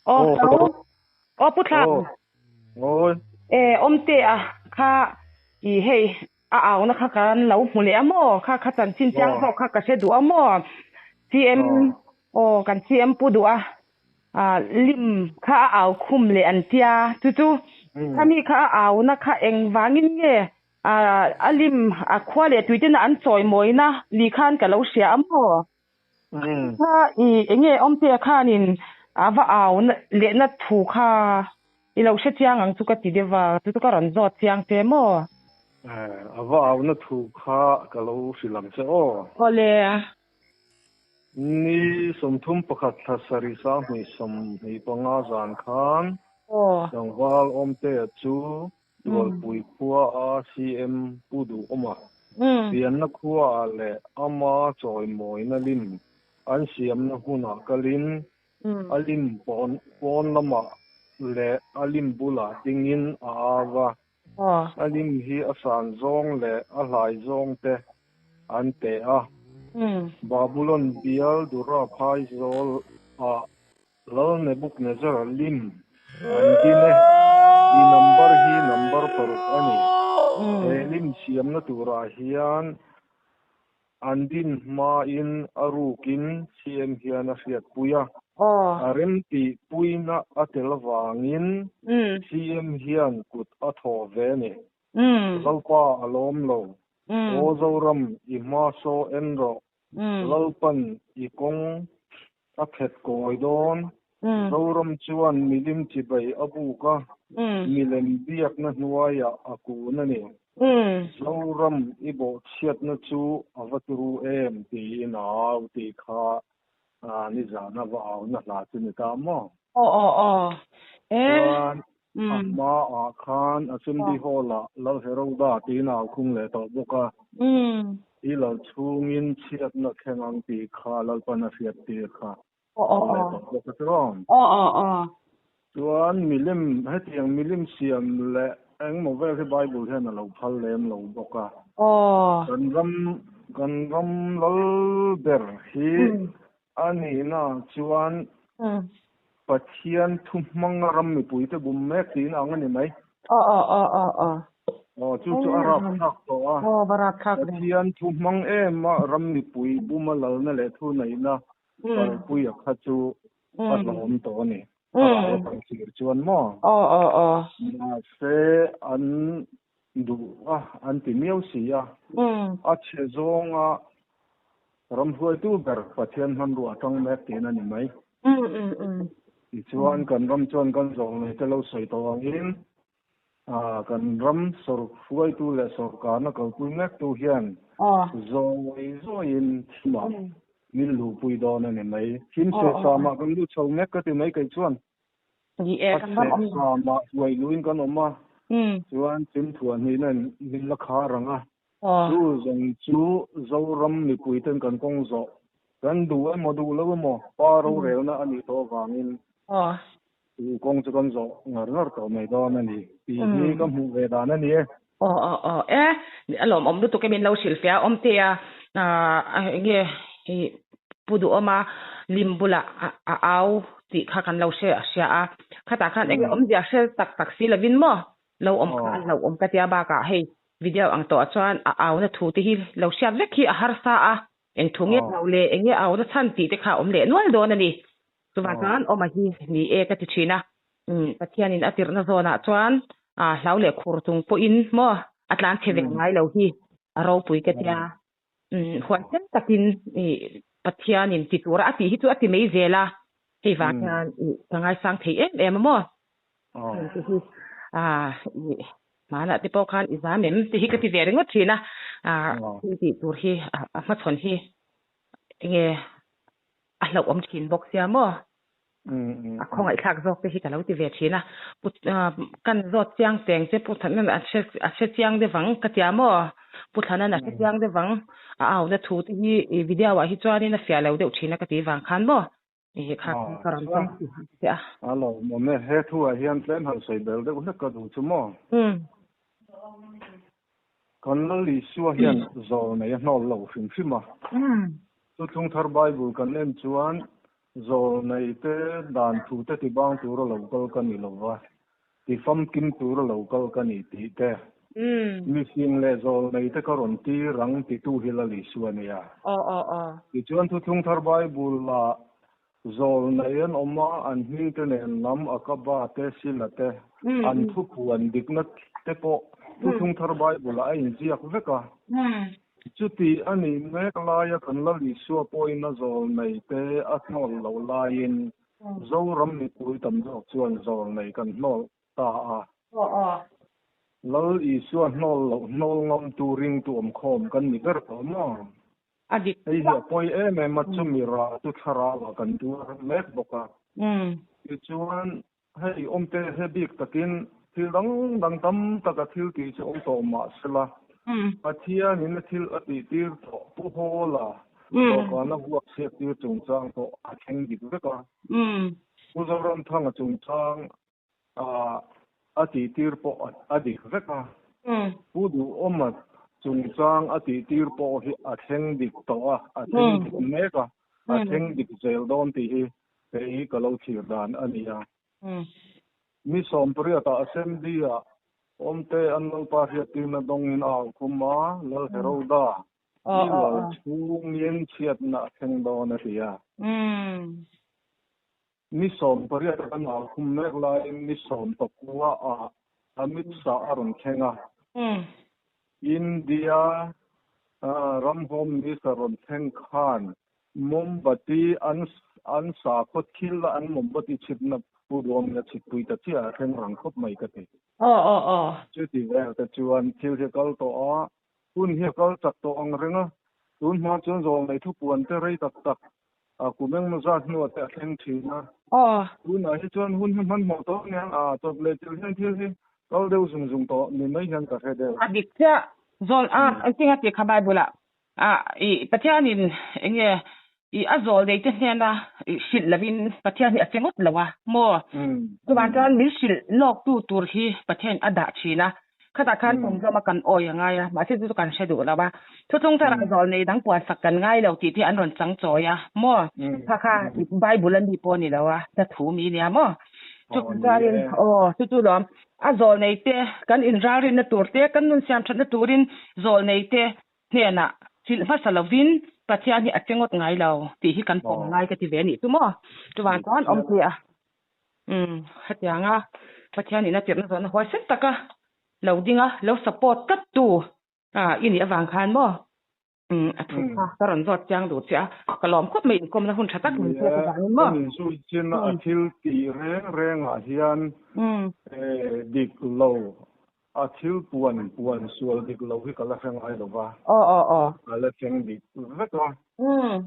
Aw hello. Aw Pu Thlang. Aw. E Awmtea kha i hei a auna kha kan lo hmu leh a maw? Kha kha chanchin chiang zawk kha ka hre duh a maw? CM aw kan CM pu duh a lim kha a au khum leh an tia chu chu khami kha a auna kha engvangin nge a lim a khua leh tuitena an chawimawina li khan ka lo hria a maw? Kha i enge Awmtea khanin a va au lehna thu kha i lo hre chiang ang chu ka ti deuh a, chu chu ka rawn zawt chiang che maw? A va auna thu kha ka lo hrilh ang che aw. Awle. Ni 31 thla sarih 2025 zan khan tlangval Awmtea chu Tualpui khua a CM Pu Duhawma pianna khuaah leh ama chawimawina lim an siamna hmunah kalin a lim pawn lamah leh a lim bulah dingin a au a. A lim hi a san zawng leh a hlai zawng te an teh a. Babulon bial Dura phaizawl ah Lal Nebuchadnezzar lim an din e. I number hi number paruk a ni. He lim siamna turah hian an din hmain a rukin CM hian a hriatpui a. A remtih puina a tel avangin CM hian kut a thawh ve a ni. Lalpa a lawm lo. Aw Zoram, i hma saw en rawh. Lalpan i kawng a khet kawi dawn. Zoram chuan milim chibai a buk a, milem biakna hnuaiah a kun a ni. Zoram i bawhchhiatna chu a va turu em tiin a au tih kha nizan a va auna hla chu ni ta maw? Aw aw aw. Chuan a hmaah khan Assembly Hall-ah Lal Heroda tiin a au khung leh tawh bawk a. I lo chhungin chhiatna thleng ang tih kha Lalpan a hriat tir kha a au leh tawh bawk a tiraw? Chuan milim, hetiang milim siam leh engmaw vel hi Bible hian a lo phal lem lo bawk a. Kan ram, kan ram lal ber hi a nihna chuan Pathian thu hmanga ram mipuite bum mek tiin ang a ni mai. Aw aw aw aw aw. Aw chu chu a rap thlak tawh a. Aw va rap thlak ve. Pathian thu hmang em a ram mipui buma lalna leh thu neihna kalpuia kha chu a hlawm tawh a ni. A ral a tam thlir chuan maw? Aw aw aw. Mahse an duh a an ti miau si a. A chhe zawnga Ram hruaitu ber Pathian hmanrua atang mek tiin a ni mai. Tichuan kan ram chuan kan zawlnei te lo sawi tawh angin kan ram hruaitu leh sawrkarna kalpui mektu hian zawi zawiin thimah min luhpui dawn a ni mai. Thim sehsamah kan lut chho mek ka ti mai kei chuan. A sehsamah hruai luhin kan awm a, chuan thim thuah hnihna min la khar ang a. Chu zawng chu Zoram mipuiten kan kawng zawh kan duh emaw duh lo emaw pa rorelna a nih tawh avangin chu kawng chu kan zawh ngar ngar tawh mai dawn a ni tih hi ka hmuh ve dan a ni e. Aw aw aw e, a lawmawm lutuk e min lo hrilh fia awm te a, enge i Pu Duhawma lim bulah a au tih kha kan lo hre hria a, khatah khan enge awmzia hre tak tak si lovin maw lo awm kha a hlauhawm ka tia bakah hei Video ang tawh ah chuan a auna thu te hi lo hriat vek hi a harsa a, eng thu nge lo le, eng nge auna chhan tih te kha a awm leh nual dawn a ni. Chuvang chuan awma hi ni e ka ti thin a, Pathianin a tirhna zawnah chuan hlau leh khur chung pawhin maw a tlan chhe vek ngai lo hi a ropui ka tia. Huaisen takin Pathianin ti tura a tih hi chu a ti mai zel a, hei vang hian ka ngaisang thei em em a maw. Hmanah te pawh khan i zam em tih hi ka ti ve ringawt thin a, thil tih tur hi a hmachhawn hi enge a hlauhawm thin bawk sia maw? A khawngaihthlak zawk te hi ka lo ti ve thin a, kan zawt chiang teng che Pu Thanan a hre chiang deuh ang ka tia maw? Pu Thanan a hre chiang deuh ang, a auna thu te hi video ah hi chuanin a fiah lo deuh thin a ka ti vang khan maw? Ih kha ka rawn tawng che a. A lo awm e, he thu ah hian tlem han sawi bel deuh hlek ka duh chu maw? Kan Lal Isua hian zawl nei a hnawl lo hrim hrim a. Thuthlung thar Bible kan en chuan Zawlnei te dan thu te ti bang tura lo kal ka ni lo va, ti famkim tura lo kal ka ni tih te, mifing leh zawlnei te ka rawn tir ang titu hi Lal Isua a nia. Tichuan Thuthlung Thar Bible ah Zawlnei an awm a, an hming te nen lam Akaba te, Sila te, an thupuan dikna te pawh Thuthlung Thar Bible ah a inziak vek a. Chuti a nih mek laia kan Lal Isua pawhin a zawlnei te a hnawl loh laiin Zoram mipui tam zawk chuan zawlnei kan hnawl ta a. Lal Isua hnawl loh hnawl ngamtu ringtu awmkhawm kan ni ber tawh maw? A dik. Hei hi a pawi em em a, chumi rah chu thlarau ah kan tuar mek bawk a. Tichuan, hei awmte he bik takin thil dang dang tam taka thil tih chu awm tawh mah sela, Pathianin a thil a tih tir tawh Pu Hawla dawhkana vuak chhiat tir chungchang pawh a thleng dik vek a. Pu Zoramthanga chungchang a tih tir pawh a dik vek a, Pu Duhawma chungchang a tih tir pawh hi a thleng dik tawh a, a thleng dik mek a, a thleng dik zel dawn tih hi kei ka lo thlir dan a ni a. Mi sawmpariatah Assembly-ah awmte an Lalpa hriattirna dawngin a au khum a, Lal Heroda i lal chhungin chhiatna a thleng dawn a ti a. Ni 18 a kan au khum mek laiin ni 19 ah Amit Shah a rawn thleng a. India ram Home Minister rawn thleng khan mombati an an sakhaw thil a an mombati chhitna pu duamin a chhitpui ta chiah a thleng rang khawp mai ka ti. Chuti vel te chuan thil hi a kal tawh a, hun hi a kal chak tawh ang reng a, tun hma chuan zawlnei thupuan te rei tak tak A kum engmaw zat hnuah te a thleng thin a. Tunah hi chuan hun hi hmanhmawh tawh ania, a chawp leh thil hian thil hi kal deuh zung zung tawh ni mai hian ka hre deuh. A dik chiah. Zawl a engtin a tih kha Bible ah a i Pathianin enge i a zawl nei te hnena i hrilh lovin Pathian hi a che ngawt lo a maw? Chuvang chuan min hrilh lawk tu tur hi Pathianin a dah thin a. Khatah khan kum zawma kan awi a ngai a, mahse chu chu kan hre duh lo a. Thuthlung thar ah zawl nei dang puan sak kan ngai lo tih te an rawn chang chawi a maw? Kha kha Bible a mi pawh a ni lo a, hla thu mi nia maw? Chu chuanin aw chu chu lawm a zawl nei te kan inralrinna tur te kan nun siam thatna turin zawl nei te hnenah hrilh hmasa lovin Pathian hi a che ngawt ngai lo tih hi kan pawm ngai ka ti ve a nih chu maw? Chuvang chuan awm thei a. Umm hetianga Pathian in a tirhna zawhna huaisen taka lo ding a, lo support tlat tu i nih avang khan maw umm a thu kha ka rawn zawt chiang duh che a, ka lawm khawp mai inkawmna hun tha tak min pek avangin maw. Ka min zui chin a thil tih reng rengah hian dik lo A thil puan puan sual dik lo hi ka la hre ngai lo va. Aw aw aw. Ka la thleng dik vek a.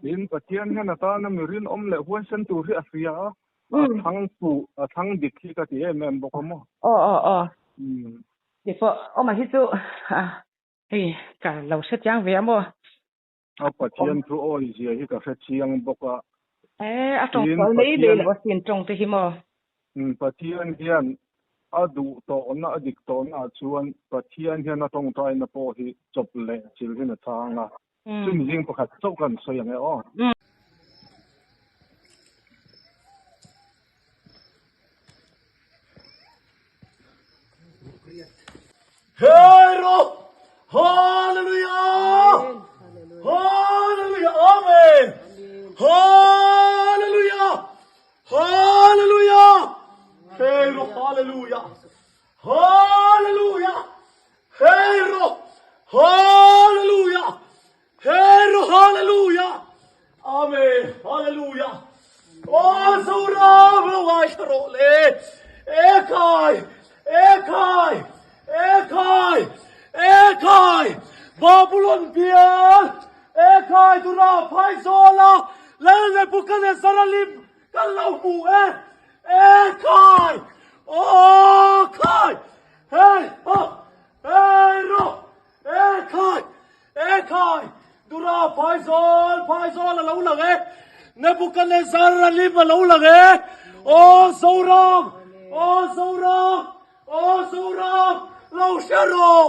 Tin, Pathian hian a tana mi rinawm leh huaisen tur hi a hria a, a thlang fuh, a thlang dik hi ka ti em em bawk a maw. Aw aw aw. Keipawh awma hi chu hei ka lo hre chiang ve a maw. A Pathian thu awizia hi ka hre chiang bawk a. E, a tawng sual mai mai lo asin tawng te hi maw? Pathian hian a duh tawhna, a dik tawhna ah chuan Pathian hian a tawngtaina pawh hi chawp leh chilhin a chhang a. Chumi zing pakhat chauh kan sawi ang e aw. Hero! Hallelujah! Hallelujah! Amen! Hallelujah! Hallelujah! Hero! Hallelujah! Hallelujah! Hero! Hallelujah! Hero! Hallelujah! Amen! Hallelujah! Aw Zoram lo ngaithla rawh le! Ekhai! Ekhai! Ekhai! Ekhai! Babulon bial! Ekhai Dura Phaizawla Lal Nebuchadnezzar-a lim kan lo hmu e! Ekhai! Aw khai! Hei! Ha! Hei rawh! Ekhai! Ekhai! Dura Phaizawl, Phaizawl a lo lang e! Nebuchadnezzar a lim a lo lang e! Aw Zoram! Aw Zoram! Aw Zoram! Lo hre rawh!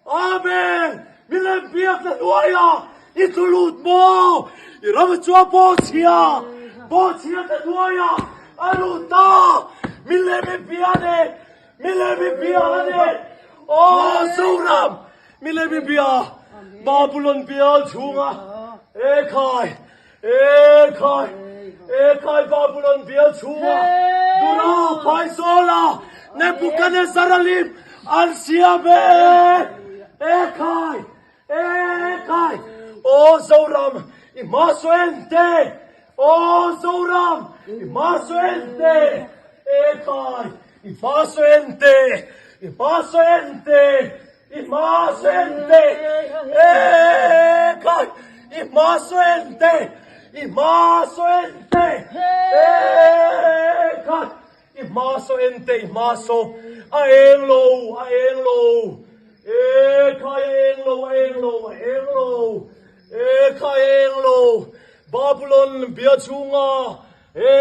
Amen! Milem biak na hnuaiah i tlu lut maw? I ram chuan pawh chhia! Bawhchhiate hnuaiah a lut ta! Milem i bia a ni! Milem i bia a ni! Aw Zoram! Milem i bia! Babulon bial chhunga ekhai, ekhai, ekhai Babulon bial chhunga Dura phaizawla Nebuchadnezzar-a lim an siam e! Ekhai! Ekhai! Aw Zoram, i hma sawi te! Aw Zoram, i hma sawi te! Ekhai! I hma sawi te! I hma sawi te! I hma sawi te! Ekhai! I hma sawi te! I hma sawi te! Ekhai! I hma saw en te i hma saw a eng lo a eng lo e khai a eng lo a eng lo a eng lo e khai a eng lo Babulon bia chhunga e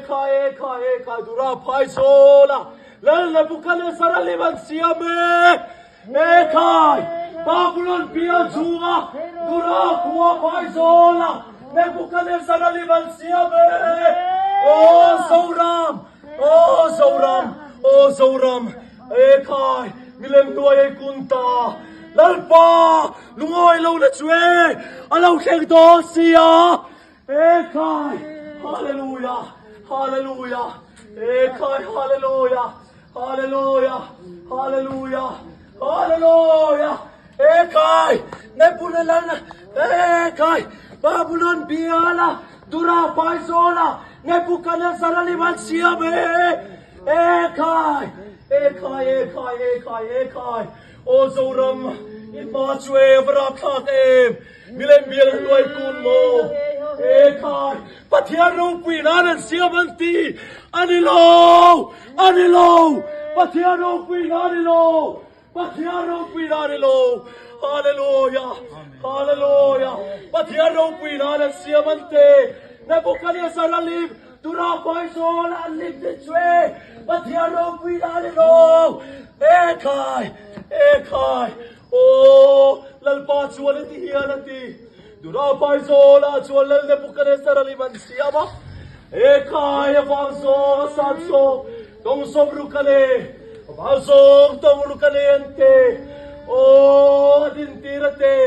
khai e khai e khai dura phai zawl a Lal Nebuchadnezzar a lim an siam e e khai Babulon bia chhunga dura khua phai zawl a Nebuchadnezzar a lim an siam e Aw Zoram Aw Zoram Aw Zoram E khai milem hnuai ei kun ta Lalpa lungawi lo na chu e a lo thleng dawn sia E khai Hallelujah Hallelujah E khai Hallelujah Hallelujah Hallelujah Hallelujah E khai Nebuchadnezzar E khai Babylon biala Dura paizola Nebuchadnezzar a lim an siam e E khai E khai E khai E khai E khai Aw Zoram i hma chu e va rapthlak em Milem bial an hnuai kun maw E khai Pathian ropui nan an siam an ti a ni lo a ni lo Pathian ropui nan a ni lo Pathian ropui nan a ni lo Hallelujah Hallelujah Pathian ropui nan an siam an ti Nebuchadnezzar a lim Tura paizawl an lim ti chu e Pathian ropui nan a ni lo E khai E khai Aw Lalpa chuan a ti hian a ti Dura paizawlah chuan Lal Nebuchadnezzar a lim an siam a, E khai a vang zawng a san zawng tawng sawm ruk a le, a vang zawng tawng ruk a le an te, aw a din tir a te,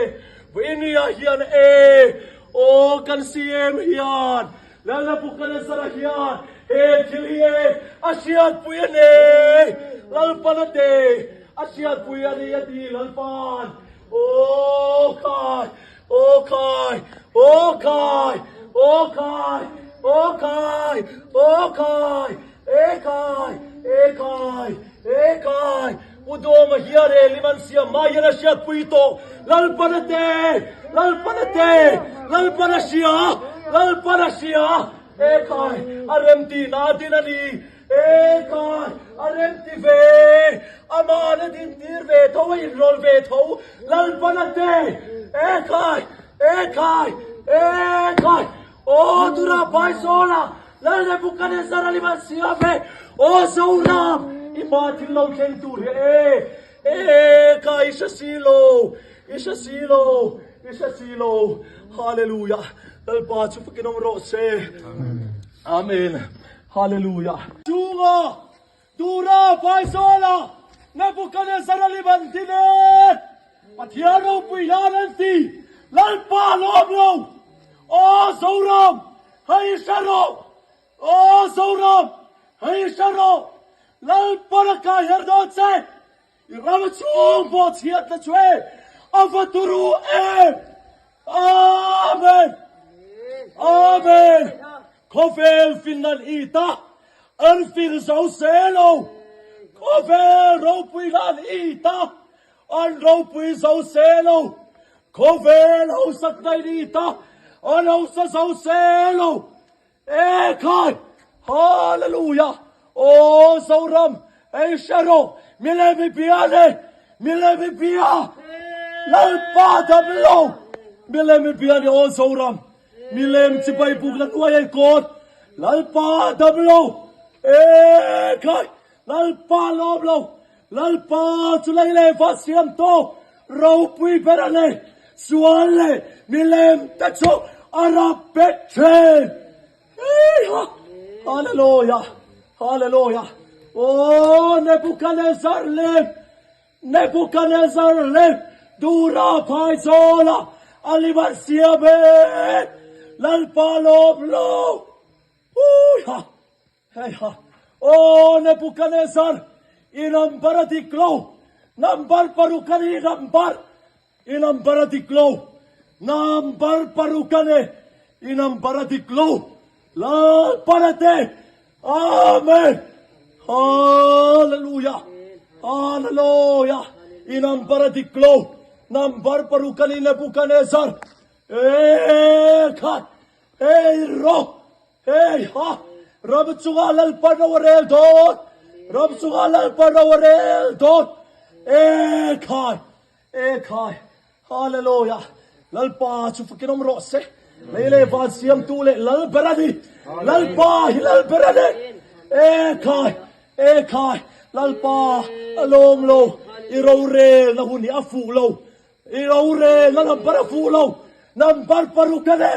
Vawinia hian e, aw kan CM hian Lal Nebuchadnezzar a hian he thil hi e a hriatpui a nei, Lalpan a te a hriatpui a ni a ti Lalpan. Aw khai! Aw khai! Aw khai! Aw khai! Aw khai! Aw khai! E khai! E khai! E khai! Pu Dawma hian e lim an siam mai hian a hriatpui tawh. Lalpan a te! Lalpan a te! Lalpan a hria! Lalpan a hria! E khai! A remtihna a din a ni. E kai, a rem ti ve, amah na din tir ve tho, a inrawl ve tho, Lalpan a te, e kai, e kai, e kai, aw tura Paizawla, Lal Nebuchadnezzar a lim an siam ve, aw Zoram, i hma thil lo thleng tur hi e, e kai, i hre si lo, i hre si lo, i hre si lo, Hallelujah, Lalpa chu fakin awm rawh se, Amen. Hallelujah. Chunga Dura Paizawla Nebuchadnezzar a lim an ti nen Pathian ropui hlan an ti Lalpa lawm lo Aw Zoram hei hre rawh Aw Zoram hei hre rawh Lalpa laka her dawn che I ram chhung pawh chhiat na chu e a va turu em Amen Amen Khawvel Finland i ta an fir zo se lo Khawvel ropui lan i ta an ropui zo se lo Khawvel hausak nai i ta an hausa zo se lo E khai! Hallelujah! Aw Zoram, ei hre rawh, milem i bia le, milem i bia, Lalpa dam lo, milem i bia ni aw Zoram, milem chibai buk la hnuai ei kawt, Lalpa dam lo, e khai, Lalpa lawm lo, Lalpa chu lei leh va siam tawh ropui ber a nei, sual leh milem te chu a rap bet thin. Heiha! Hallelujah! Hallelujah! Oh, Nebuchadnezzar lem! Nebuchadnezzar lem! Dura phaizawla a lim an siam e! Lalpa lawm lo! Huiha! Heiha! Oh, Nebuchadnezzar! I number a dik lo! Number paruk a ni, number! I number a dik lo. Number paruk a ni. I number a dik lo. Lalpana te. Amen. Hallelujah. Hallelujah. I number a dik lo. Number paruk a ni Nebuchadnezzar. E khat. Ei ro. Hei ha! Ram chungah Lalpa ro a rel dawn! Ram chungah Lalpa ro a rel dawn! E khai! E khai! Hallelujah! Lalpa chu fakin awm rawh se! Lei leh van siamtu leh Lal ber a ni! Lalpa hi Lal ber a ni! E khai! E khai! Lalpa a lawm lo! I rorelna hun hi a fuh lo! I rorelna number a fuh lo! Number paruk a ni!